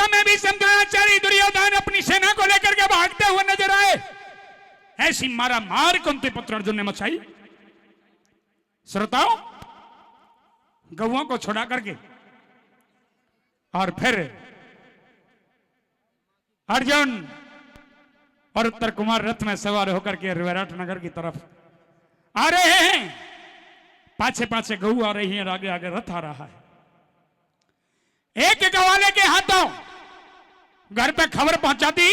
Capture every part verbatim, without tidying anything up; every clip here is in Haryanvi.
में भीष्म, द्रोणाचार्य, दुर्योधन अपनी सेना को लेकर के भागते हुए नजर आए। ऐसी मारा मार कुंती पुत्र अर्जुन ने मचाई। श्रोताओं, गऊओं को छुड़ा करके और फिर अर्जुन और उत्तर कुमार रथ में सवार होकर के विराट नगर की तरफ आ रहे हैं। पाछे पाछे गऊ आ रही है, आगे आगे रथ आ रहा है। एक गवाले के हाथों घर पे खबर पहुंचा दी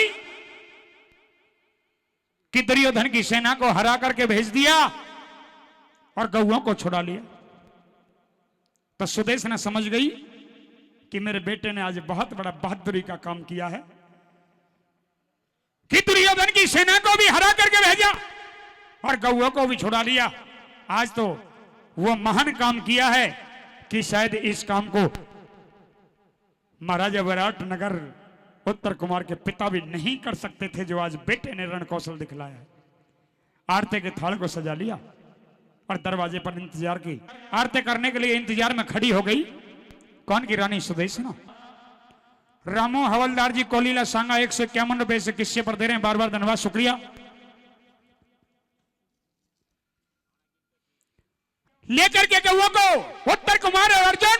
कि दुर्योधन की सेना को हरा करके भेज दिया और गऊओं को छुड़ा लिया। तो सुदेशना समझ गई कि मेरे बेटे ने आज बहुत बड़ा बहादुरी का काम किया है कि दुर्योधन की सेना को भी हरा करके भेजा और गऊओं को भी छुड़ा लिया। आज तो वो महान काम किया है कि शायद इस काम को महाराजा विराट नगर उत्तर कुमार के पिता भी नहीं कर सकते थे, जो आज बेटे ने रण कौशल दिखलाया है। आरती के थाल को सजा लिया और दरवाजे पर इंतजार की। आरती करने के लिए इंतजार में खड़ी हो गई कौन की? रानी सुदेशना। रामू हवलदार जी, कोलीला सांगा, एक सौ इक्यावन रुपए से किस्से पर दे रहे हैं, बार बार धन्यवाद, शुक्रिया। लेकर के गऊओं को उत्तर कुमार और अर्जुन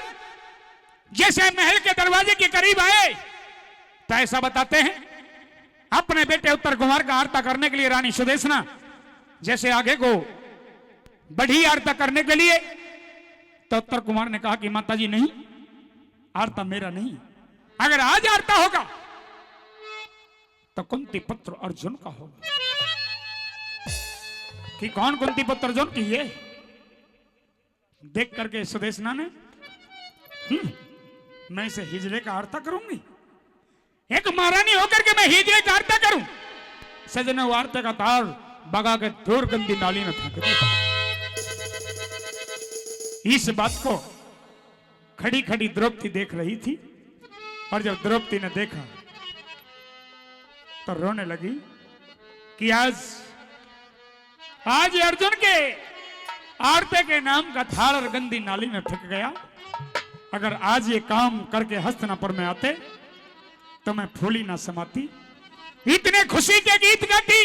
जैसे महल के दरवाजे के करीब आए, तो ऐसा बताते हैं, अपने बेटे उत्तर कुमार का आरता करने के लिए रानी सुदेशना जैसे आगे को बढ़ी आरता करने के लिए, तो उत्तर कुमार ने कहा कि माता जी, नहीं, आरता मेरा नहीं, अगर आज आरता होगा तो कुंती पुत्र अर्जुन का होगा। कि कौन कुंती पुत्र अर्जुन की? ये देख करके सुदेशना ने, हम्म, मैं इसे हिजड़े का आरता करूंगी, एक महारानी होकर के मैं हिजड़े का आरता करूं? सजने, वो आरते का थाल बगा के दूर गंदी नाली में फेंक दिया। इस बात को खड़ी खड़ी द्रौपदी देख रही थी और जब द्रौपदी ने देखा तो रोने लगी कि आज, आज अर्जुन के आरते के नाम का थाल और गंदी नाली में फेंक गया। अगर आज ये काम करके हस्तिनापुर में आते तो मैं फूली ना समाती। इतने खुशी के गीत गाती,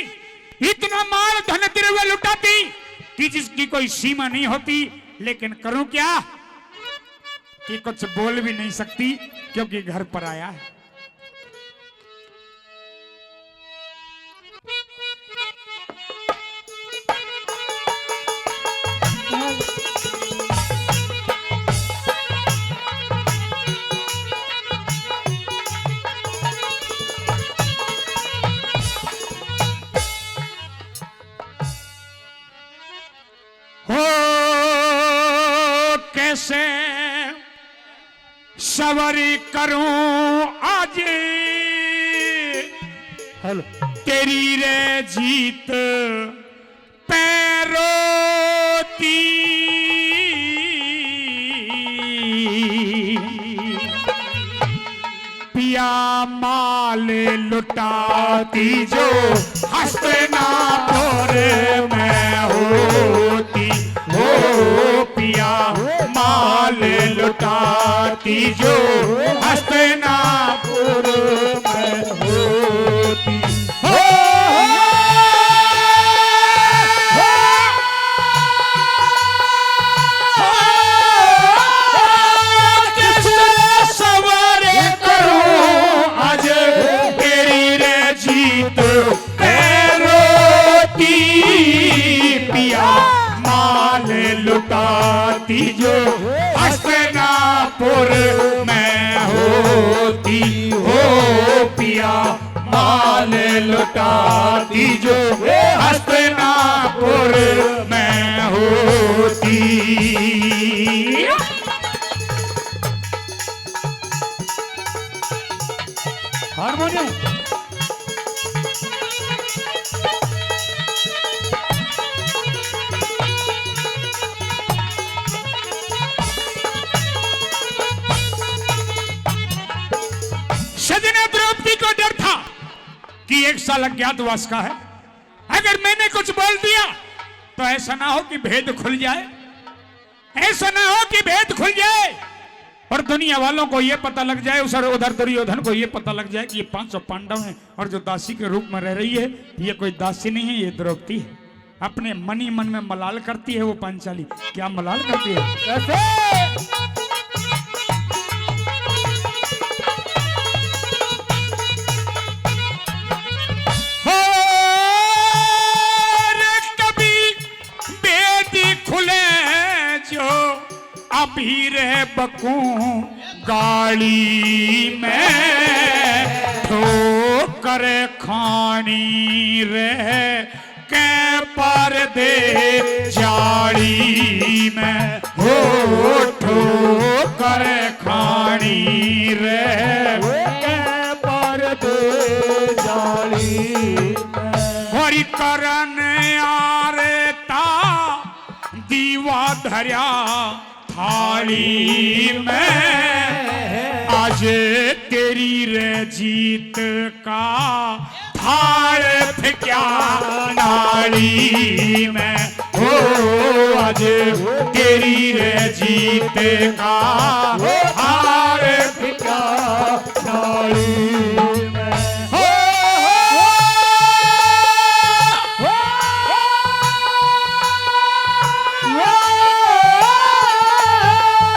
इतना माल धन द्रव्य लुटाती कि जिसकी कोई सीमा नहीं होती। लेकिन करूं क्या कि कुछ बोल भी नहीं सकती, क्योंकि घर पर आया है। हो कैसे सबर करूं आज हेलो। तेरी रे जीत पैरोती। पिया माल लुटाती जो हस्तिनापुर में होती, हो पिया माल लुटाती जो हस्तिनापुर में होती। हो, हो, हो, किस सबर करूं आज तेरी रे जीत पैरोती। पिया माल लुटाती जो हस्तिनापुर में होती, हो पिया माल लुटाती जो हस्तिनापुर में होती। हारमोनियम। सजना, द्रौपदी को डर था कि एक साल अज्ञातवास का है, अगर मैंने कुछ बोल दिया तो ऐसा ना हो कि भेद खुल जाए, ऐसा ना हो कि भेद खुल जाए। और दुनिया वालों को ये पता लग जाए, उस, उधर दुर्योधन को ये पता लग जाए कि ये पांचों पांडव हैं और जो दासी के रूप में रह रही है, ये कोई दासी नहीं है, ये द्रौपदी है। अपने मन ही मन में मलाल करती है वो पांचाली। क्या मलाल करती है? कैसे? हो रे, कभी भेद खुले जो अभी रे बकूं गाली में, ठोकर खानी रे के पर्दे जाली में, हो ठोकर खानी रे। के पर्दे जाली में। होरी करन आरता दीवा धरया थाली में, आज तेरी रे जीत का थाल फेंक्या नाली में। हो, आज तेरी रे जीत का थाल फेंक्या नाली में। हो, हो, हो, हो।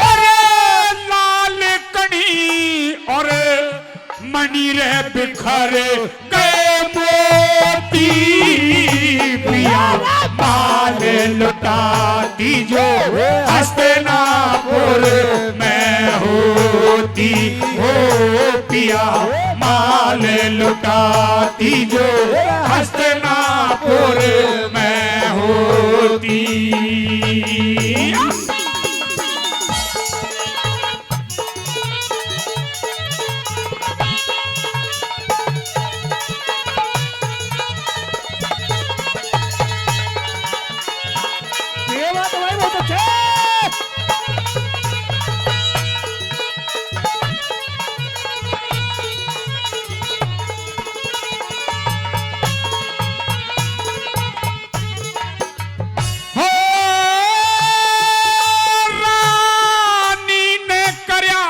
अरे लाल कणी और मणि रे बिखर गए मोती, पिया माल लुटाती जो हस्तिनापुर में होती। हो पिया माल लुटाती जो हस्तिनापुर में होती। ये बात भाई बहुत अच्छे। हो रानी ने करया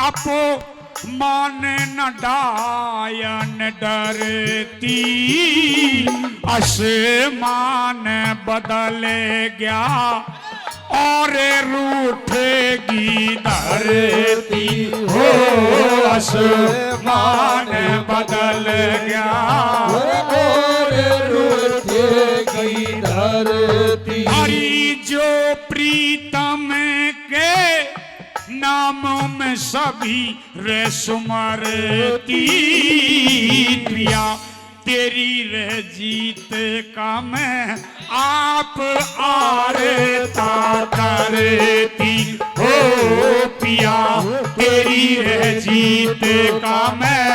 अपमान न डायन डरती, आसमान बदल गया और रूठेगी धरती। हो आसमान बदल गया और रूठेगी धरती। हरी जो प्रीतम के नामों में सभी रे सुमरती, पिया तेरी रे जीत का मैं आप आरता करती। हो पिया तेरी रे जीत का मैं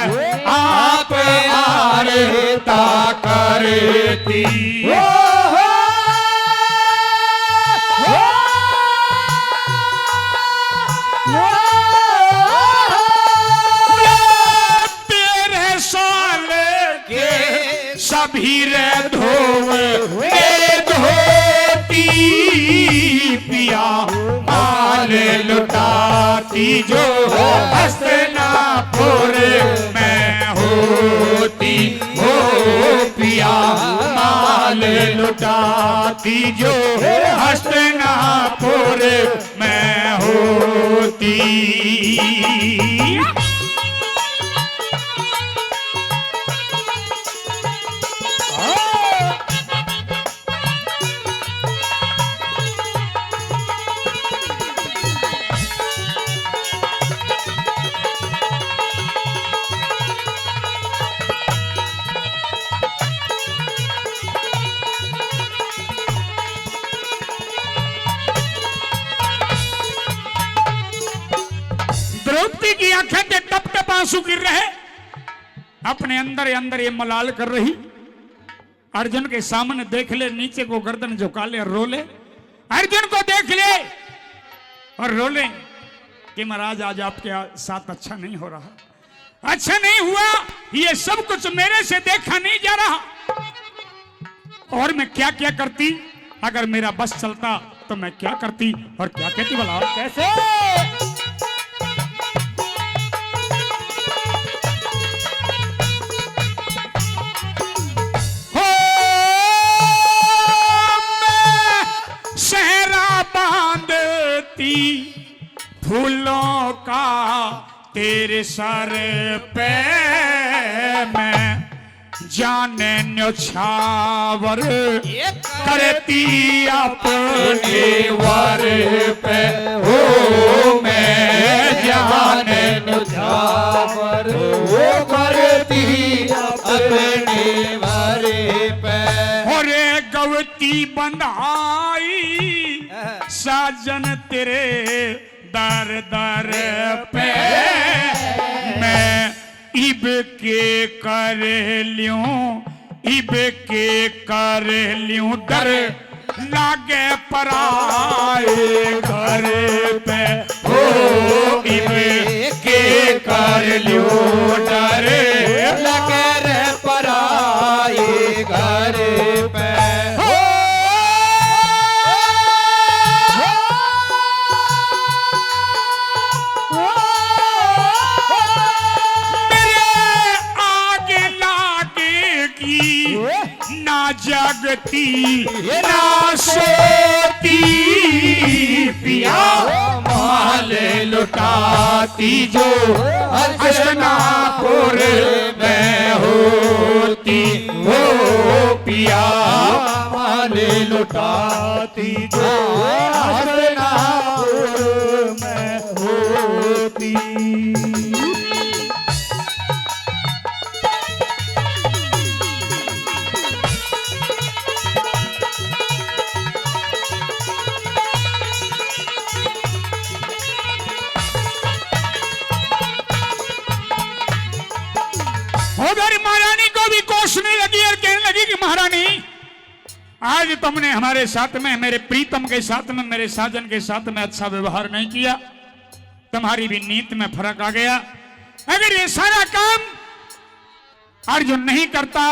आप आरता करती। हो, हो, हो, हो। तेरह साल के सभी रे धोवे धोती, पिया माल लुटाती जो हस्तिनापुर में होती। हो पिया माल लुटाती जो हस्तिनापुर में होती। द्रौपदी की आंखें ते टप टप आंसू गिर रहे, अपने अंदर ही अंदर ये मलाल कर रही। अर्जुन के सामने देख ले, नीचे को गर्दन झुका ले और रो ले। अर्जुन को देख ले और रो ले कि महाराज, आज आपके साथ अच्छा नहीं हो रहा, अच्छा नहीं हुआ, ये सब कुछ मेरे से देखा नहीं जा रहा। और मैं क्या क्या करती, अगर मेरा बस चलता तो मैं क्या करती और क्या कहती भला? कैसे? तेरे सर पे मैं जाने न्योछावर करती अपने वर पे। हो मैं जाने न्योछावर वो करती अपने वर पे। हो रे गवती बंधाई साजन तेरे दर दर पे। मैं इब के कर ल्यूं, इब के कर ल्यूं, डर लागे पराए घर पे। हो इब के कर ल्यूं, डर लागे रे पराए घर पे। हो मेरे आग लागेगी ना जगती ना सोती, पिया माल लुटाती जो हसनापुर में होती। हो पिया माल लुटाती जो हसनापुर में होती। उधर महारानी को भी कोसने लगी और कहने लगी कि महारानी, आज तुमने हमारे साथ में, मेरे प्रीतम के साथ में, मेरे साजन के साथ में अच्छा व्यवहार नहीं किया, तुम्हारी भी नीत में फर्क आ गया। अगर ये सारा काम अर्जुन नहीं करता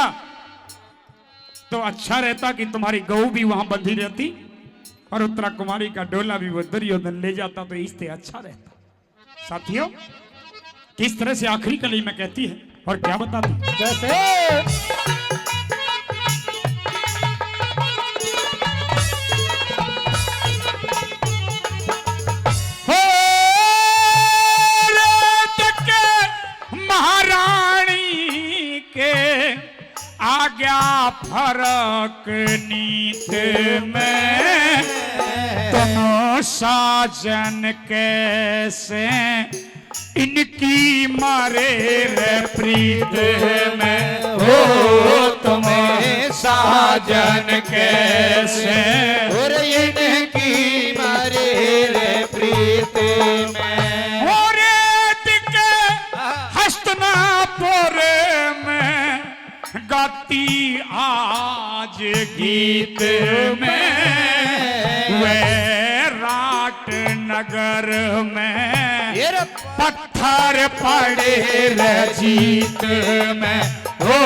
तो अच्छा रहता कि तुम्हारी गऊ भी वहां बंधी रहती और उत्तरा कुमारी का डोला भी वो दुर्योधन ले जाता, तो इससे अच्छा रहता। साथियों, किस तरह से आखिरी कली में कहती है और क्या बताती है? कैसे? हो रात के महारानी के आ गया फर्क नीत में, तुम साजन कैसे इनकी मारे रे प्रीत में। हो तुम्हें साजन कैसे और इनकी मारे रे प्रीत में। हो रे दिखे हस्तनापुर में गाती आज गीत में, वैराट नगर में ये रे पत्थर पड़े रे जीत में। हो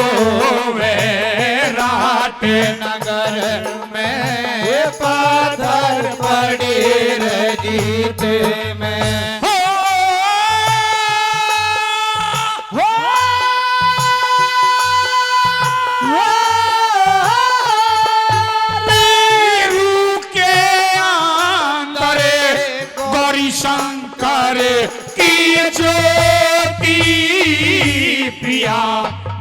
वैराट नगर में ये पत्थर पड़े रे जीत में। हो, हो, हो, वीरू के अंदर गौरी शंकर की ज्योति, पिया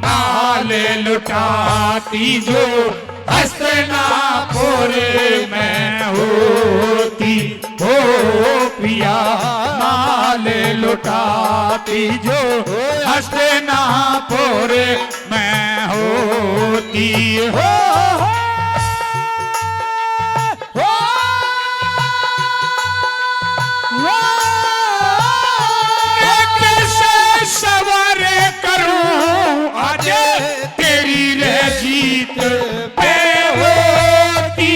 माल लुटाती जो हस्तनापुर में होती। हो पिया माल लुटाती जो हस्तनापुर में होती। हो, हो, हो। मैं कैसे सवार करूं आज तेरी रे जीत पे होती,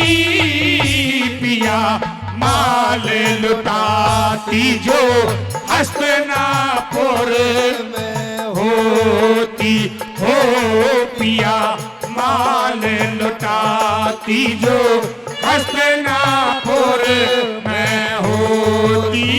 पिया माल लुटाती जो हस्तनापुर में होती। हो पिया माल लुटाती जो हस्तनापुर में होती।